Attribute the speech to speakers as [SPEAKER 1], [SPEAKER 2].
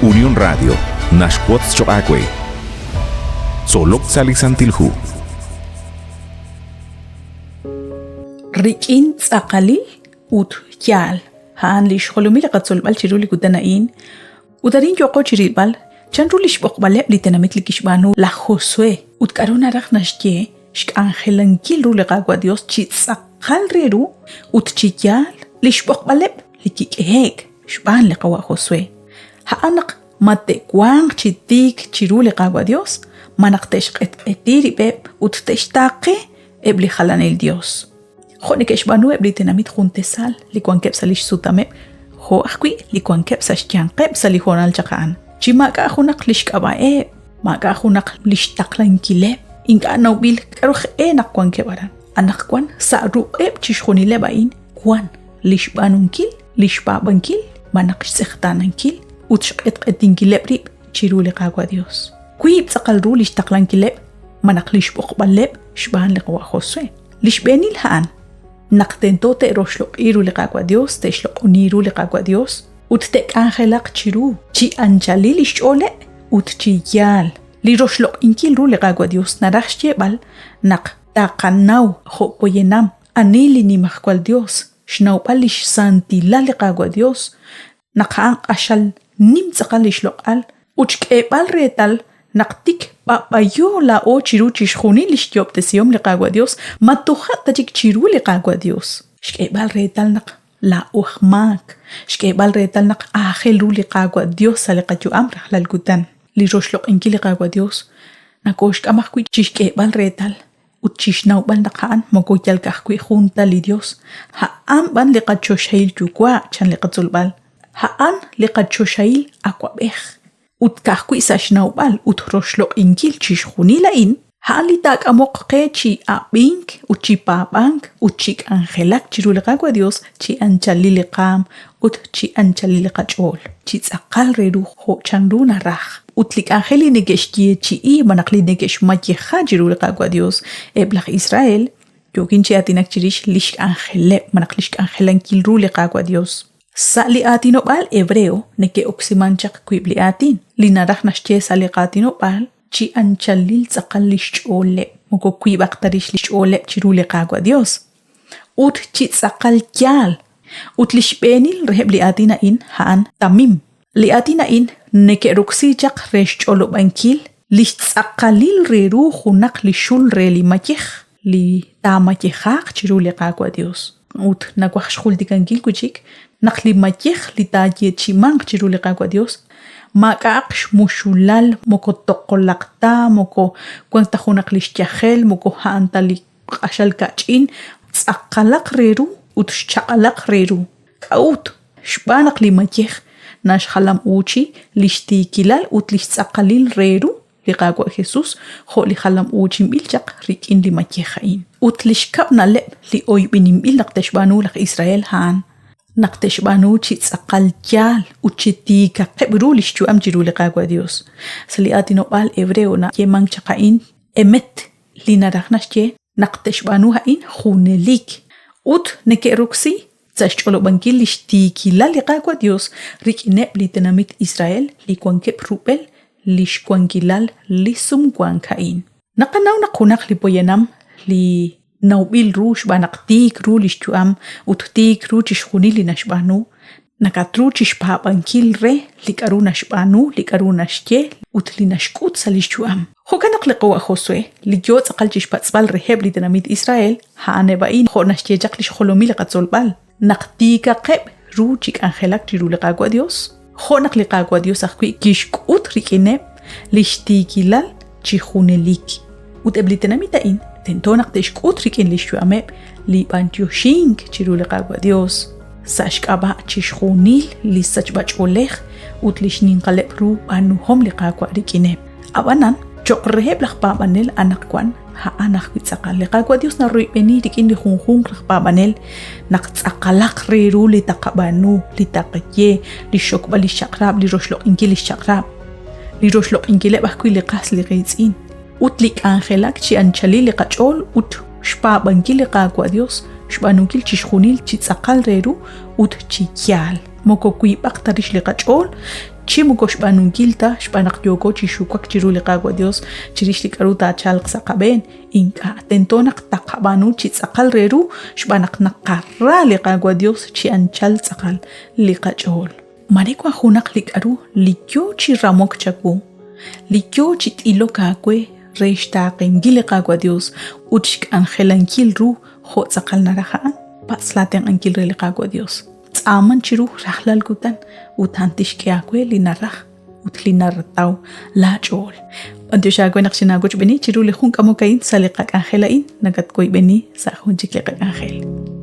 [SPEAKER 1] Unión Radio naxwotz choq' aawe. Tzolok sa' li Santil Hu.
[SPEAKER 2] Rik'in tz'aqalil ut yaal, a'an li xjolomil li qatzolb'al chiru li kutan a'in. Ut arin yooqo chi rilb'al chanru li xb'oqb'aleb' li tenamit li kixb'aanu laj Josué ut k'aru naraj naxye xk'anjelankil ru li Qaawa' Dios chi tz'aqal re ru ut chi yaal li xb'oqb'aleb' li kik'ehe'k xb'aan li Qawa' Josué. A'an naq ma te'wanq chi tiik chiru li Qaawa' Dios, ma naq te'xq'etq'eti rib'eb' ut te'xtaaqe eb' li jalanil dios. Jo' neke'xb'aanu eb' li tenamit juntesal li wankeb' sa' li xsutameb' jo' ajwi' li wankeb' sa' xyanqeb' sa' li hoonal chaq a'an. Chi maak'a' junaq li xk'ab'a'eb', maak'a' junaq li xtaqlankileb', ink'a' nawb'il k'aru e naq wankeb' aran. Anaqwan sa' ruq'eb' chixjunileb' a'in wan li xb'aanunkil, li xpaab'ankil, malaj xtz'eqtaanankil ut xq'etq'etinkileb' rib' chiru li Qaawa' Dios. Wiib' tz'aqal ru li xtaqlankileb' malaj li xb'oqb'aleb' xb'aan li Qawa' Josué. Li xb'eenil a'an naq tento te'roxloq'i ru li Qaawa' Dios, te'xloq'oni ru li Qaawa' Dios ut te'k'anjelaq chiru chi anchalil li xch'ooleb' ut chi yaal. Li roxloq'inkil ru li Qaawa' Dios naraj xyeeb'al naq taqanaw jo' poyanam ani li Nimajwal Dios, xnawb'al lix santilal li Qaawa' Dios, naq a'an q'axal nim tz'aqal li xloq'al ut xk'eeb'al reetal naq tik b'ab'ayo laa'o chiru chixjunil li xyoob'tesihom li Qaawa' Dios, ma toja' ta chik chiru li Qaawa' Dios. Xk'eeb'al reetal naq laa'o aj maak, xk'eeb'al reetal naq aajel ru li Qaawa' Dios sa' li qayu'am rajlal kutan. Li roxloq'inkil li Qaawa' Dios nakooxk'am ajwi' chi xk'eeb'al reetal ut chixnawb'al naq a'an moko yal ka'ajwi' jun ta li Dios, a'an b'an li qaChoxahil Yuwa', chan li qatzolb'al, a'an li qaChoxahil Awa'b'ej. Ut ka'ajwi' sa' xnawb'al ut roxloq'inkil chixjunil a'in, a'an li taak'amoq qe chi ab'ink ut chi paab'ank ut chi k'anjelak chiru li Qaawa' Dios chi anchalil li qaam ut chi anchalil li qach'ool, chi tz'aqal re ru jo' chanru naraj. Ut li k'anjel li neke'xyeechi'i malaj li neke'xmayeja chiru li Qaawa' Dios eb' laj Israel, yookin chi aatinak chirix lix k'anjeleb' malaj lix k'anjelankil ru li Qaawa' Dios. Sa' li aatinob'aal hebreo neke'oksiman chaq wiib' li aatin, li naraj naxye sa' li qaatinob'aal chi anchalil tz'aqal lix ch'ooleb', moko wiib'aq ta rix lix ch'ooleb' chiru li Qaawa' Dios. Ut chi tz'aqal yaal. Ut li xb'eenil reheb' li aatin a'in, a'an tamim. Li aatin a'in neke'roksi chaq re xch'olob'ankil li xtz'aqalil re ru junaq li xul re li mayej, li taamayejaaq chiru li Qaawa' Dios. Ut nawaj xjultikankil wi' chik naq li mayej li taayeechi'imanq chiru li Qaawa' Dios maak'a'aq xmuxulal, moko toqolaq ta, moko wank ta junaq li xyajel, moko a'an ta li q'axal ka'ch'in, tz'aqalaq re ru ut xchaq'alaq re ru. K'a'ut? Xb'aan naq li mayej naxjalam-uuchi lix tiikilal ut lix tz'aqalil re ru li Qaawa' Jesus jo' li jalam-uuchinb'il chaq rik'in li mayej a'in. Ut li xkab' na'leb' li oyb'eninb'il naq te'xb'aanu laj Israel a'an naq te'xb'aanu chi tz'aqal yaal ut chi tiikaqeb' ru lix yu'am chiru li Qaawa' Dios. Sa' li aatinob'aal hebreo nayeemank chaq a'in emet, li naraj naxye naq te'xb'aanu a'in junelik ut neke'roksi sa' xch'olob'ankil li xtiikilal li Qaawa' Dios rik'ineb' li tenamit Israel li wankeb' rub'el li xwankilal li sumwank a'in. Naqanaw naq junaq li poyanam li nawb'il ru xb'aan naq tiik ru li xyu'am ut tiik ru chixjunil li naxb'aanu, nakatru chixpaab'ankil re li k'a'ru naxb'aanu, li k'a'ru naxye ut li naxk'ut sa' lix yu'am. Jo'kan naq li qawa' Josué, li yoo tz'aqal chixpatz'b'al reheb' li tenamit Israel, a'aneb' a'in jo' naxye chaq lix jolomil li qatzolb'al, naq tiikaqeb' ru chi k'anjelak chiru li Qaawa' Dios, jo' naq li Qaawa' Dios ajwi' kixk'ut rik'ineb' lix tiikilal chi junelik. Ut eb' li tenamit a'in tento naq te'xk'ut rik'in lix yu'ameb' li b'antioxink chiru li Qaawa' Dios sa' xk'ab'a' chixjunil li sachb'a-ch'oolej ut li xninqaleb' ru b'aanuhom li Qaawa' rik'ineb'. Ab'anan, cho'q reheb' laj paab'anel anaqwan, a'an ajwi' tz'aqal. Li Qaawa' Dios naroyb'eni rik'in li junjunq laj paab'anel naq tz'aqalaq re ru li taqab'aanu, li taqaye, li xxokb'al li xchaq'rab', li roxloq'inkil li xchaq'rab', li roxloq'inkileb' ajwi' li qas li qiitz'in, ut li k'anjelak chi anchalil li qach'ool ut xpaab'ankil li Qaawa' Dios, xb'aanunkil chixjunil chi tz'aqal re ru ut chi yaal. Moko wiib'aq ta rix li qach'ool, chi moko xb'aanunkil ta xb'aan naq yooko chi xuwak chiru li Qaawa' Dios chirix li k'aru taachalq sa' qab'een. Ink'a', tento naq taqab'aanu chi tz'aqal re ru xb'aan naq naqara li Qaawa' Dios chi anchal tz'aqal li qach'ool. Mare wan junaq li k'aru li yoo chi ramok chawu, li yoo chi t'ilok aawe re xtaaqenkil li Qaawa' Dios ut xk'anjelankil ru jo' tz'aqal naraj a'an, patz' laa tenq'ankil re li Qaawa' Dios. Tz'aaman chiru rajlal kutan ut a'an tixk'e aawe li naraj ut li narataw laa ch'ool. B'antiox aawe naq xinaawochb'eeni chiru li jun k'amok a'in sa' li qak'anjel a'in, nakatwoyb'eni sa' jun chik li qak'anjel.